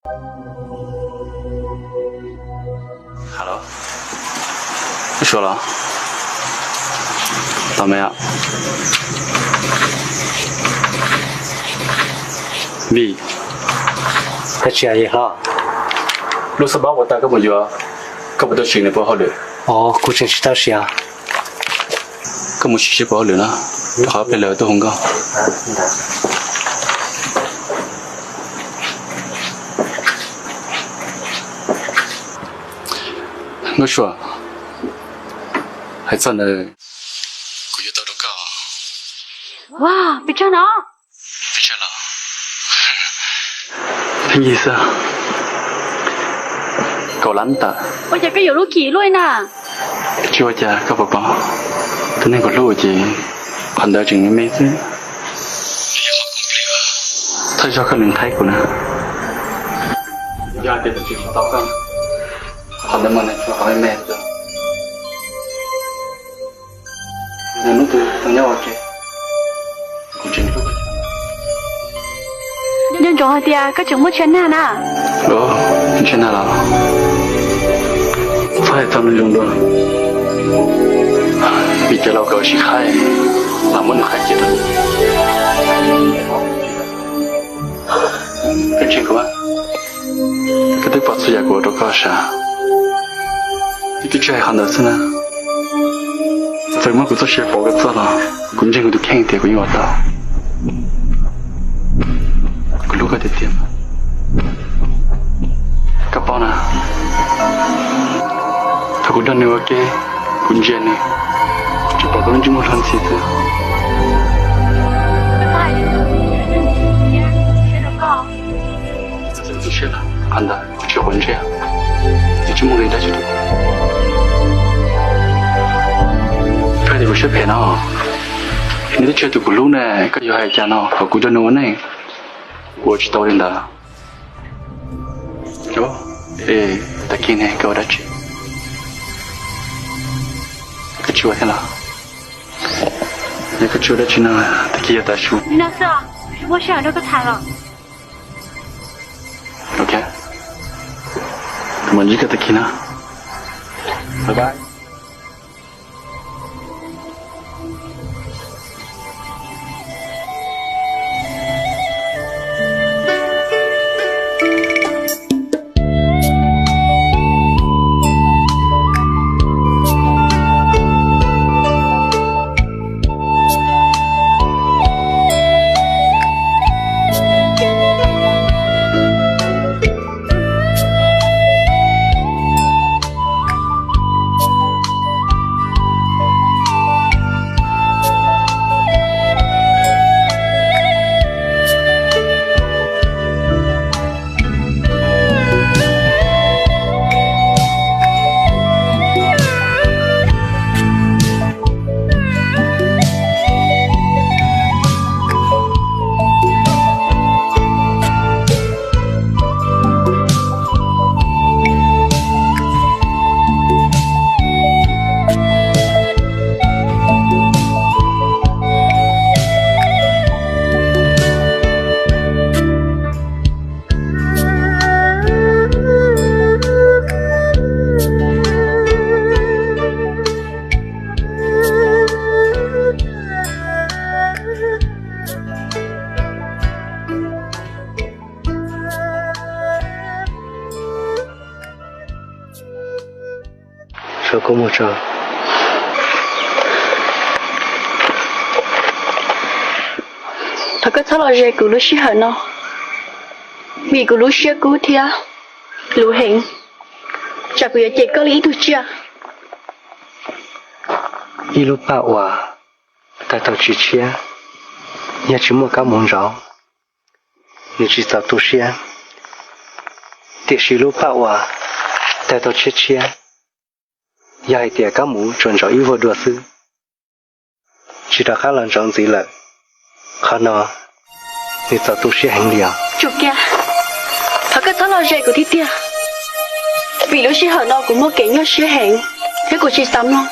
Hello, Suav los? Tau me os. Vim, koj tsis hais hlo. Lub xab pab ua tag koj mus yuav, koj puas tuaj sim nws puas hauj lwm? Os, kuv tseem tsis tau sim. Koj mus sim seb puas hauj lwm no, rau qhov peb lawv tuaj hu nkauj. Nkauj Suav, hais txog ntawd kuv yuav tau rau koj. Ua, pes tsawg no? Pes tsawg los? Pheej yig xwb. Kaum lab tawm. Ua cas koj yuav lub kim luaj li na? Tsis ua cas, koj puas paub, tus neeg kuv hlub ces qhov ntawd tseem me me xwb. Thawj zaug koj nws qhaib kuv na. Yog hais tias kuv tsis tau koj, qhov ntawd mas nws tsuas qhov me me xwb. Nws hnub twg nyob ua ke, kuv tseem hlub. Nco ntsoov hais tias koj tseem muaj tshav nag na. Ua, tshav nag los? Txhob hais txog nws zoo dua, vim cov laus kom sib qhaib los muab nws qhaib cia lawm. Koj ntseeg kuv, koj twb pom txhua yam kuv ua rau koj sav. Kuv twb tsis hais qhov ntawd xwb na, txawm muab kuv txoj sia pauv kom txog los kuv ntseeg kuv tus kheej tias kuv yeej ua tau. Kuv hlub koj tiag tiag. Koj paub na, thaum kuv nrog nws ua ke, kuv ntsia nws, tsuas pom kuv lub ntsej muag hlob ntxhi xwb. Qhov ntawd kuv tsis quav ntsej, nws tsis muaj nqis dab tsi rau kuv. Koj tias kuv siab phem no, nws twb tsis yog tus kuv hlub ne, koj yuav hais cas no, thaum kuv nrog nws ua neej, kuv ua tsis tau li ntawd. Es tag kis ne koj ua dab tsi? Koj tsis ua thiab los? Yog koj tsis ua dab tsi no, tag kis yog tav su. Li no xwb, muaj sij hawm nrog koj tham los. Ok, kuv mam ntsib koj tag kis no. Bye bye. Thov koj txhob los ze kuv lub sij hawm no, vim kuv lub siab kub thiab luv heev, tsam kuv yuav cem koj li ib tug tsiaj. Ib lub paj uas tawg tau tsib tshiab, yog tsis muaj kab mus ntsauv, nws tsis txaus tu siab. Tiam sis lub paj uas tawg tau tshiab tshiab, yog hais tias kab mus tsuas ntsauv ib vuag dua xwb, tsis rov qab los ntsauv ntxiv lawm, qhov no nws txaus tu siab heev li os. Tsum kiag, thov koj txhob los ze kuv tiag tiag, vim lub sij hawm no kuv muaj kev nyuaj siab heev thiab kuv tsis xav mloog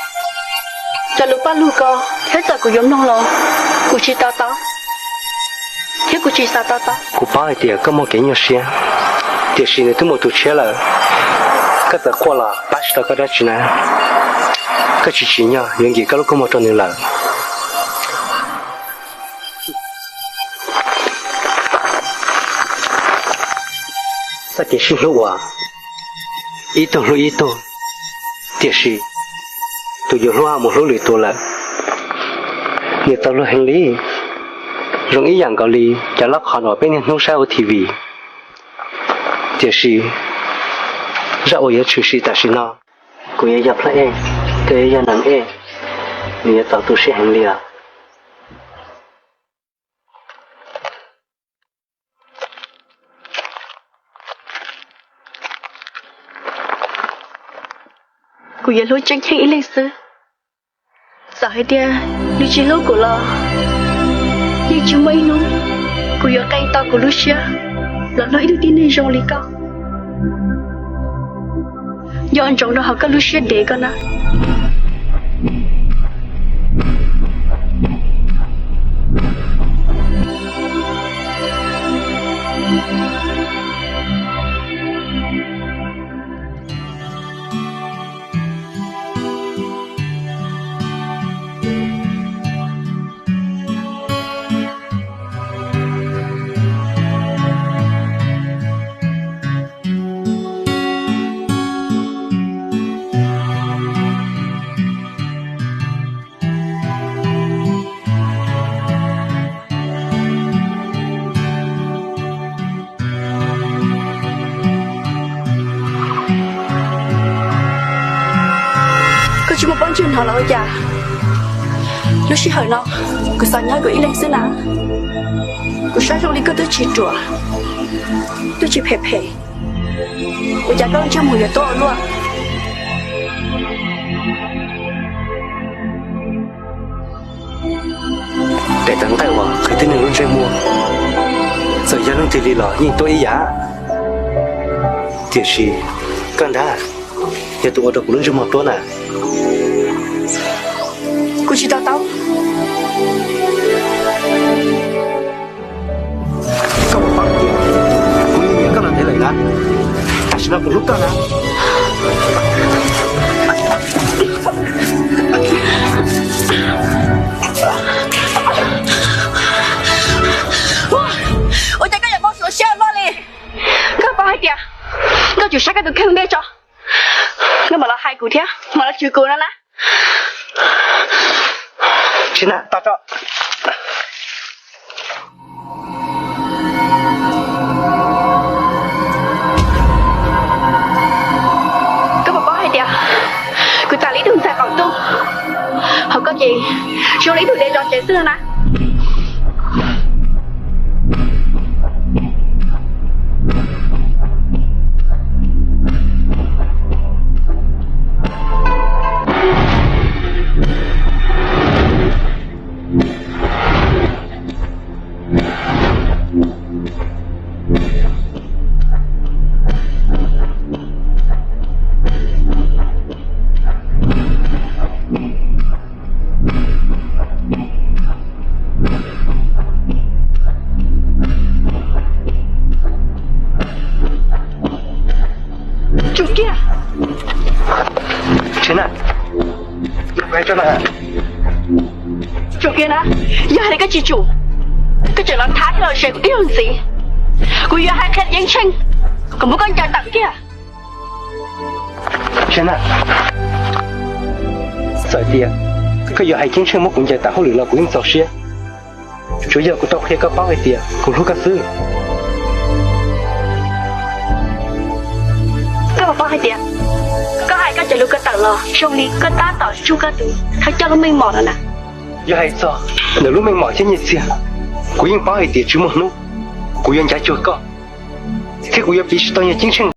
cov lus paj lug ko, thiab txawm kuv yuav mloog los kuv tsis to taub thiab kuv tsis xav to taub. Kuv paub hais tias koj muaj kev nyuaj siab, Tiam sis nws twb mus tus tshiab lawm, koj txawm quaj los pab tsis tau koj dab tsi na. Koj tsis tsim nyog yuav nkim koj lub koob hmoov rau nws lawm. Txoj kev sib hlub uas ib tug hlub ib tug, tiam sis tus yuav hlub ho mus hlub lwm tus lawm, nws txaus luag heev li. Zoo ib yam nkaus li cov lab qhov uas peb niaj hnub saib ua T V. Tiam sis zaj uas yuav tshwm sim tam sim no, kuv yuav yog plab ej, koj yuav yog nees ej, nws yuav txaus tu siab heev li os. Kuv yuav hlub Tseeb Cheej ib leeg xwb. Txawm hais tias nws tsis hlub kuv los yeej tsis muaj ib hnub kuv yuav qee tau kuv lub siab los hlub ib tug tib neeg zoo li koj. Nco ntsoov rau hauv koj lub siab dev koj na. Koj tsis muaj pob ntseg hnov los ua cas? Lub sij hawm no kuv xav nyob kuv ib leeg xwb na. Kuv saib zoo li koj twb tsis ruam, twb tsis phem phem, ua cas koj lub ntsej muag yuav tuab ua luaj? Daim tawv nqaij uas qhwv tib neeg lub ntsej muag, txawm yog leej twg li los yeej tuab ib yam. Tiam sis koj nrab yog tus ua rau kuv lub ntsej muag tuab na. Kuv tsis to taub. Koj puas paub tias kuv nyiam koj los ntev lawm na, tam sim no kuv hlub koj na. Ua cas koj yuav npau suav siab luaj li? Koj paub hais tias koj tsuas saib koj tus kheej ua ntej tso, koj mam los hais kuv thiab mam los chwv kuv no na. Tsis na, to tso. Koj puas paub hais tias kuv tas li ib tug ntxhais qaum ntuj, hos koj ces zoo li ib tug dev zov tsev xwb no na. Tsum kiag. Tsum kiag na, yog hais tias koj tsis tsum, koj tseem los thab thiab los zes kuv ib zaug ntxiv, kuv yuav hais qhia Yeeb Tsheej kom muab koj ncaws tawm kiag. Txawm tias koj yuav hais Yeeb Tsheej muab kuv ncaws tawm hauj lwm los kuv yeej txaus siab, tsuav yog kuv tau qhia koj paub hais tias kuv hlub koj xwb. Koj puas paub hais tias koj hais koj cov lus ko tawm los zoo li koj tab tom tsuj koj tus thawj coj lub meej mom no na. Yog hais txog ntawm lub meej mom thiab nyiaj txiag, kuv yeej paub hais tias tsis muaj hnub kuv yuav ncav cuag koj, thiab kuv yuav piv tsis tau yog Ceeb Tsheej.